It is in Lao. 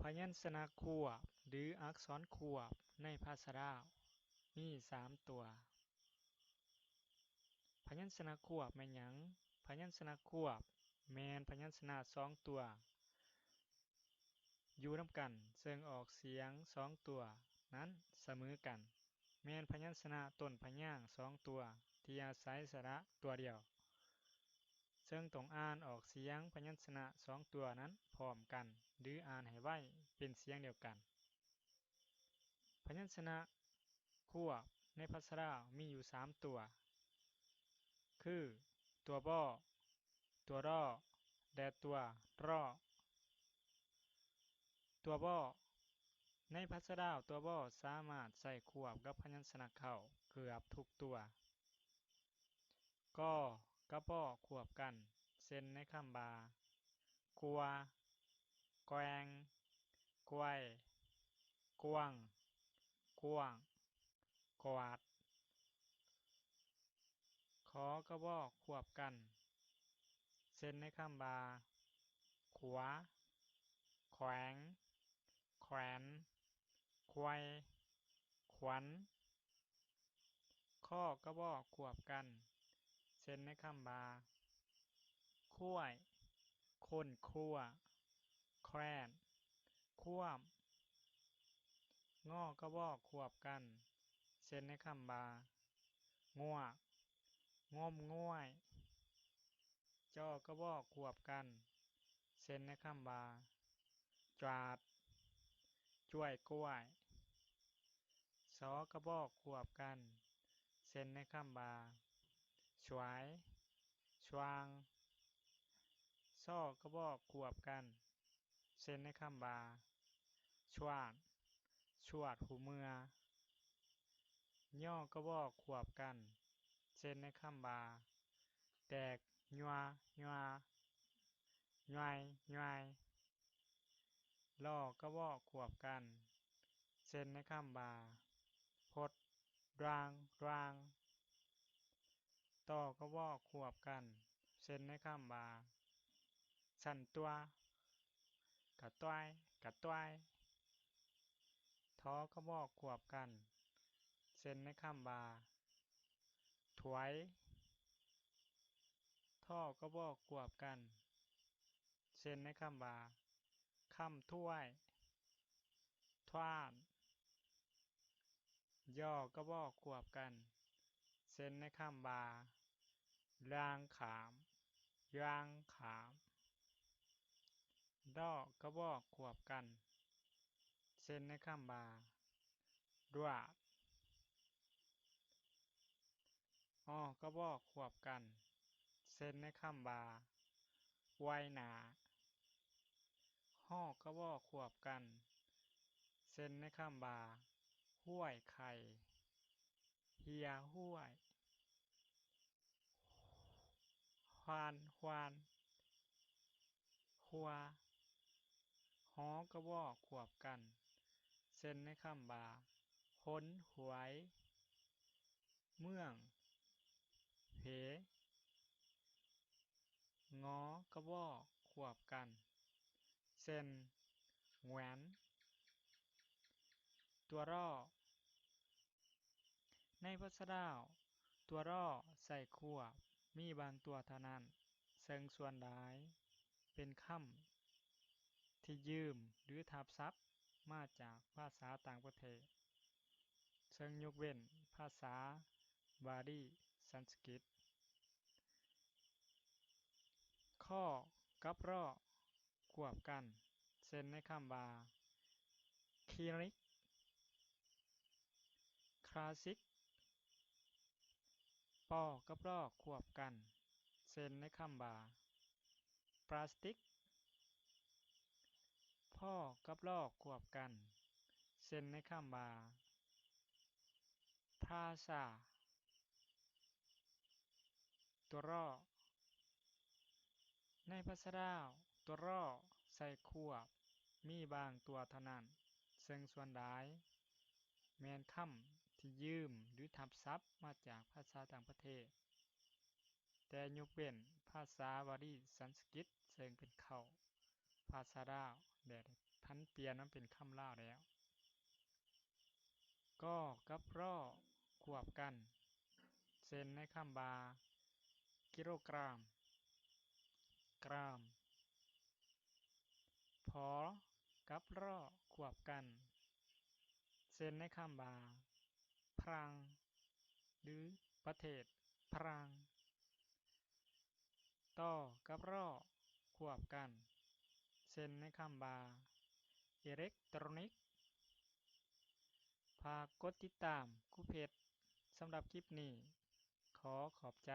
ພະຍັນຊະນະຄວບ ຫຼື ອັກສອນຄວບໃນພາສາລາວມີສາມຕົວ. ພະຍັນຊະນະຄວບແມ່ນຫຍັງ? ພະຍັນຊະນະຄວບແມ່ນພະຍັນຊະນະສອງຕົວ ຢູ່ນຳກັນ ເຊິ່ງອອກສຽງສອງຕົວນັ້ນສະເໝີກັນ ແມ່ນພະຍັນຊະນະຕົ້ນພະຍາງສອງຕົວທີ່ອາໄສສະຫຼະຕົວດຽວ ເຊິ່ງຕ້ອງອ່ານອອກສຽງພະຍັນຊະນະສອງຕົວນັ້ນພ້ອມກັນ ຫຼື ອ່ານໃຫ້ໄວເປັນສຽງດຽວກັນ. ພະຍັນຊະນະຄວບໃນພາສາລາວມີຢູ່ສາມຕົວ ຄື ຕົວ ບໍ, ຕົວ ຣໍ ແລະ ຕົວ ຣໍ. ຕົວ ບໍ ໃນພາສາລາວ ຕົວ ບໍ ສາມາດໃຊ້ຄວບກັບພະຍັນຊະນະເຄົ້າເກືອບທຸກຕົວ. ກໍ ກັບ ບໍ ຄວບກັນ ເຊັ່ນໃນຄຳວ່າ ກົວ, ແກວ່ງ, ກວຍ, ກວາງ, ກວ້າງ, ກວາດ. ຂໍ ກໍ ບໍ ຄວບກັນ ເຊັ່ນໃນຄຳວ່າ ຂົວ, ແຂວງ, ແຂວນ, ຄວາຍ, ຂວັນ. ຄໍ ກໍ ບໍ ຄວບກັນ ເຊັ່ນໃນຄຳວ່າ ຂ້ວຍ, ຄົ້ນຄວ້າ, ແຄ້ນ, ຄວ້າມ. ງໍ ກໍ ບໍ ຄວບກັນ ເຊັ່ນໃນຄຳວ່າ ງວກ, ງົມງວຍ. ຈໍ ກໍ ບໍ ຄວບກັນ ເຊັ່ນໃນຄຳວ່າ ຈວາດ, ຈ້ວຍກ້ວຍ. ຊໍ ກໍ ບໍ ຄວບກັນ ເຊັ່ນໃນຄຳວ່າ ສວາຍ, ສວ່າງ. ຊໍ ກໍ ບໍ ຄວບກັນ ເຊັ່ນໃນຄຳວ່າ ຊວາດ, ຊວດຫູເມືອ. ຍໍ ກໍ ບໍ ຄວບກັນ ເຊັ່ນໃນຄຳວ່າ ແຕກ, ຍົວ, ຍວ່າ, ຍ່ອຍ, ຍ່ອຍ. ລໍ ກໍ ບໍ ຄວບກັນ ເຊັ່ນໃນຄຳວ່າ ພົດ, ດວ່າງ, ດ້ວງ. ຕໍ ກໍ ບໍ ຄວບກັນ ເຊັ່ນໃນຄຳວ່າ ຊັ້ນຕົວ, ກະຕ່ວຍ, ກະຕ່ວຍ. ທໍ ກໍ ບໍ ຄວບກັນ ເຊັ່ນໃນຄຳວ່າ ຖວຍ. ທໍ ກໍ ບໍ ຄວບກັນ ເຊັ່ນໃນຄຳວ່າ ຄ້ຳຖ້ວຍ, ຖ້ວານ. ຍໍ ກໍ ບໍ ຄວບກັນ ເຊັ່ນໃນຄຳວ່າ ລາງຂາມ, ຢາງຂາມ. ດໍ ກໍ ບໍ ຄວບກັນ ເຊັ່ນໃນຄຳວ່າ ດວກ. ອໍ ກໍ ບໍ ຄວບກັນ ເຊັ່ນໃນຄຳວ່າ ອວຍໜ້າ. ຫໍ ກໍ ບໍ ຄວບກັນ ເຊັ່ນໃນຄຳວ່າ ຫ້ວຍໄຂ່, ເຮຍຫ້ວຍ. ຮວານ, ຮວານ, ຮົວ. ຫໍ ກໍ ບໍ ຄວບກັນ ເຊັ່ນໃນຄຳວ່າ ຫົນ, ຫວຍ, ເມືອງ, ເພ. ງໍ ກໍ ບໍ ຄວບກັນ ເຊັ່ນ ແຫວນ. ຕົວ ຣໍ ໃນພາສາລາວ ຕົວ ຣໍ ໃຊ້ຄວບມີບາງຕົວເທົ່ານັ້ນ, ເຊິ່ງສ່ວນຫຼາຍເປັນຄຳທີ່ຢືມ ຫຼື ທັບສັບມາຈາກພາສາຕ່າງປະເທດ, ເຊິ່ງຍົກເວັ້ນພາສາບາລີ, ສັນສະກິດ. ຄໍ ກັບ ຣໍ ຄວບກັນ ເຊັ່ນໃນຄຳວ່າ ຄລີນິກ, ຄລາສິກ. ປໍ ກັບ ຣໍ ຄວບກັນ ເຊັ່ນໃນຄຳວ່າ ປລາສຕິກ. ພໍ ກັບ ຣໍ ຄວບກັນ ເຊັ່ນໃນຄຳວ່າ ພຣາຊາ. ຕົວ ຣໍ ໃນພາສາລາວ ຕົວ ຣໍ ໃຊ້ຄວບມີບາງຕົວເທົ່ານັ້ນ, ເຊິ່ງສ່ວນຫຼາຍແມ່ນຄຳທີ່ຢືມ ຫຼື ທັບສັບມາຈາກພາສາຕ່າງປະເທດ, ແຕ່ຍົກເວັ້ນພາສາບາລີ, ສັນສະກິດ ເຊິ່ງເປັນເຄົ້າພາສາລາວ ແລະ ຜັນປ່ຽນມາເປັນຄຳລາວແລ້ວ. ກໍກັບ ຣ ຄວບກັນ ເຊັ່ນໃນຄຳວ່າ ກິໂລກຣາມ, ກຣາມ. ຜ ກັບ ຣ ຄວບກັນ ເຊັ່ນໃນຄຳວ່າ ຝຣັ່ງ ຫຼື ປະເທດຝຣັ່ງ. ຕ ກັບ ຣ ຄວບກັນ ເຊັ່ນໃນຄຳວ່າ ອີເລັກໂຕຣນິກ. ຝາກກົດຕິດຕາມຄູເພັດສຳລັບຄລິບນີ້. ຂໍຂອບໃຈ.